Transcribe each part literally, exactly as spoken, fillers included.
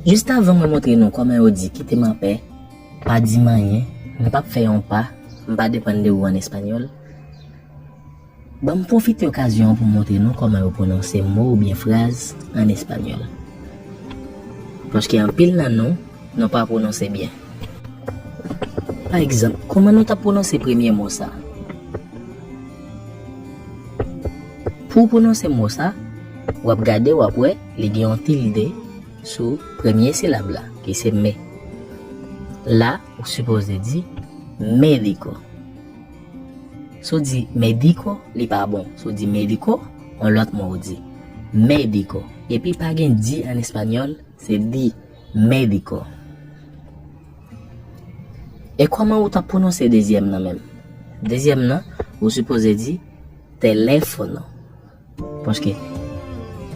Jis avan mwen montre nou kòman yo di kite m anpè, pa di m anyen, m p ap fè yon pa, m pa depann de ou an espanyòl. Ban m pwofite okazyon an pou m montre nou kòman yo pwononse mo oubyen fraz an espanyòl. Paske anpil nan nou, nou pa pwononse byen. Pa egzanp, kòman nou t ap pwononse premye mo sa? Pou w pwononse mo sa, w ap gade, w ap wè, li gen yon tilde sou premye silab la, ki se me. La, ou sipoze di médico. Si w di médico, li pa bon. Si w di médico, yon lòt mo ou di. Médico. Epi pa gen di an espanyòl, se di médico. E kòman ou t ap pwononse dezyèm nan menm? Dezyèm nan, ou sipoze di teléfono. Paske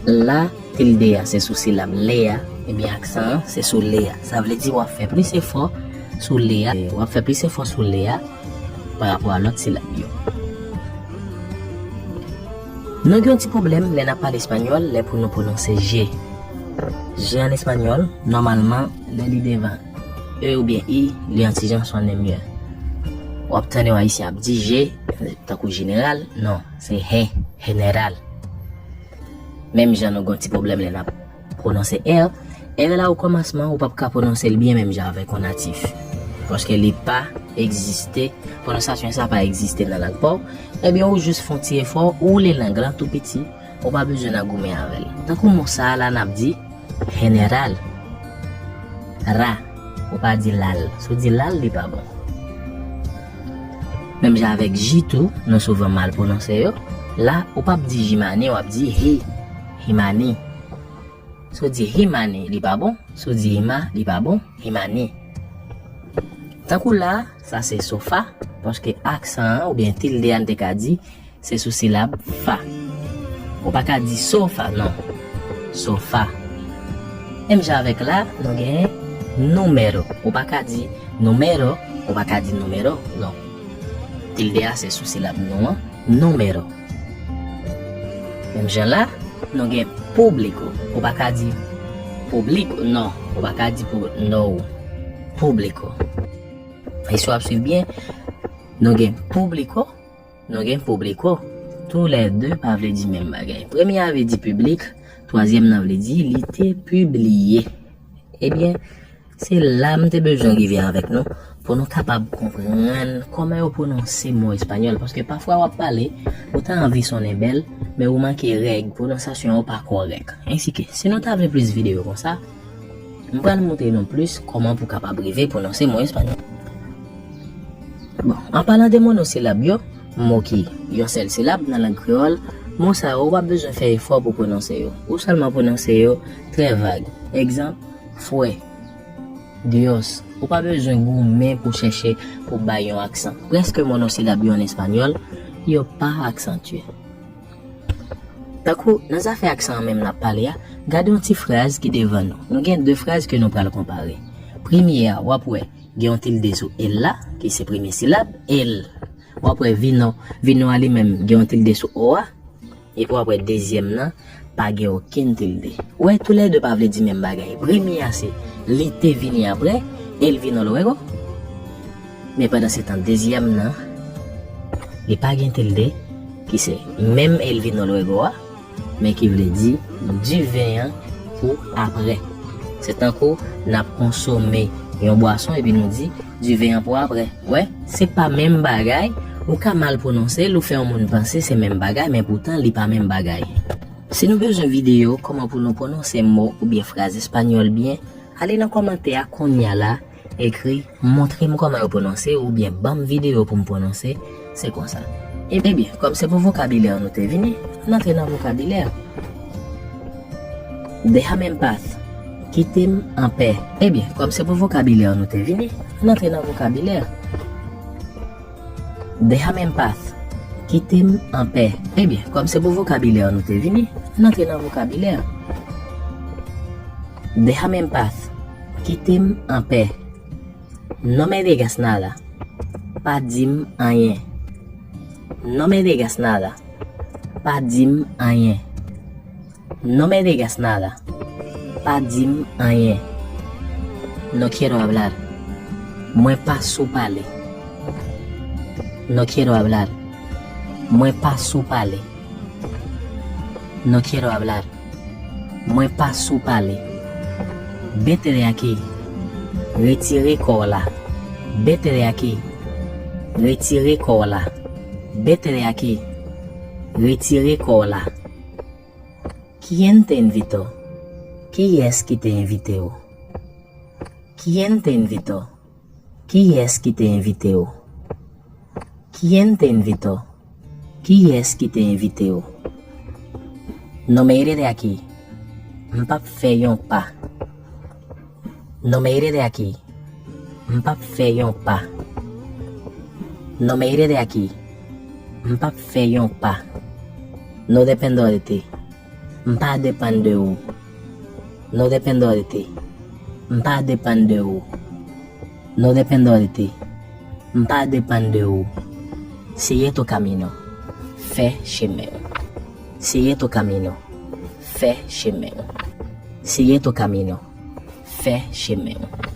la, tilde a se sou silab le a, ebyen aksan an se sou le a. Sa vle di w ap fè plis efò sou le a, w ap fè plis efò sou le a pa rapò a lòt silab yo. Nou gen yon ti pwoblèm lè n ap pale espanyòl, lè pou nou pwononse je. Je an espanyòl, nòmalman, lè li devan e oubyen i, li yon ti jan sonnen mye. W ap tande yon ayisyen ap di je, tankou jeneral, non, se he, general. Menm jan nou gen yon ti pwoblèm lè n ap pwononse r, r la o kòmansman, ou p ap ka pwononse l byen menm jan avèk yon natif. Paske li pa egziste, pwononsasyon sa pa egziste nan lang pa w, ebyen ou jis fè yon ti efò, ou woule lang lan tou piti, ou pa bezwen nan goumen avè l. Tankou mo sa a la n ap di general. Ra. Ou pa di lal. Si w di lal, li pa bon. Menm jan avèk ji tou, nou souvan mal pwononse yo. La, ou p ap di jimani, w ap di hi. Himani. Si w di himani, li pa bon. Si w di hima, li pa bon. Himani. Tankou la, sa se sofa, paske aksan an oubyen tilde a n te ka di, se sou silab fa. Ou pa ka di sofa, non. Sofa. Menm jan avèk la, nou gen número. Ou pa ka di número, ou pa ka di número, non. Tilde a se sou silab nou an, número. Menm jan la, nou gen público. Ou pa ka di público, non. Ou pa ka di pou, no. Público. E si w ap swiv byen, nou gen público, nou gen público. Toulède pa vle di menm bagay. Premye a vle di piblik, twazyèm nan vle di li te pibliye. Ebyen, se la m te bezwen rive avèk nou, pou nou kapab konprann kòman yo pwononse mo espanyòl, paske pafwa w ap pale, ou ta anvi sonnen bèl, men ou manke règ, pwononsasyon ou pa kòrèk. Ensike, si nou ta vle plis videyo konsa, m pral montre nou plis kòman pou kapab rive pwononse mo espanyòl. Bon, an palan de monosilab yo, mo ki yon sèl silab nan lang kreyòl, mo sa yo, ou pa bezwen fè efò pou pwononse yo. Ou sèlman pwononse yo trè vag. Egzanp, fue, Dios. Ou pa bezwen goumen pou chèche pou bay yon aksan. Prèske monosilab yo an espanyòl, yo pa aksantye. Tankou nan zafè aksan an menm n ap pale a, gade yon ti fraz ki devan nou. Nou gen de fraz ke nou pral konpare. Premye a, w ap wè gen yon tilde sou el la, ki se premye silab, el. W ap wè vino, vino a li menm gen yon tilde sou o a, epi w ap wè dezyèm nan pa gen okenn tilde. Ou wè, toulède pa vle di menm bagay. Premye a se li te vini apre, él vino luego. Men pandansetan, dezyèm nan, li pa gen tilde, ki se menm él vino luego a, men ki vle di diven an pou apre. Se tankou n ap konsome yon bwason epi nou di diven an pou apre. Wè, se pa menm bagay, ou ka mal pwononse l, ou fè yon moun panse se menm bagay, men poutan li pa menm bagay. Si nou bezwen videyo kòman pou nou pwononse mo oubyen fraz espanyòl byen, ale nan kòmantè a kounye a la, ekri, montre m kòman yo pwononse oubyen ban m videyo pou m pwononse, se konsa. Ebyen, kòm se pou vokabilè nou te vini, ann antre nan vokabilè. Déjame en paz. Kite m anpè. Ebyen, kòm se pou vokabilè nou te vini, ann antre nan vokabilè. Déjame en paz. Kite m anpè. Ebyen, kòm se pou vokabilè nou te vini, ann antre nan vokabilè. Déjame en paz. Kite m anpè. No me digas nada. Pa di m anyen. No me digas nada. Pa di m anyen. No me digas nada. Pa di m anyen. No quiero hablar. Mwen pa sou pale. No quiero hablar. Mwen pa sou pale. No quiero hablar. Mwen pa sou pale. Vete de aquí. Retire kò w la. Vete de aquí. Retire kò w la. Vete de aquí. Retire kò w la. ¿Quién te invitó? Kiyès ki te envite w? ¿Quién te invitó? Kiyès ki te envite w? ¿Quién te invitó? Kiyès ki te envite w? No me iré de aquí. M p ap fè yon pa. No me iré de aquí. M p ap fè yon pa. No me iré de aquí. M p ap fè yon pa. No dependo de ti. M pa depann de ou. No dependo de ti. M pa depann de ou. No dependo de ti. M pa depann de ou. Sigue tu camino. Fè chemen w. Sigue tu camino. Fè chemen w. Sigue tu camino. Fè chemen w.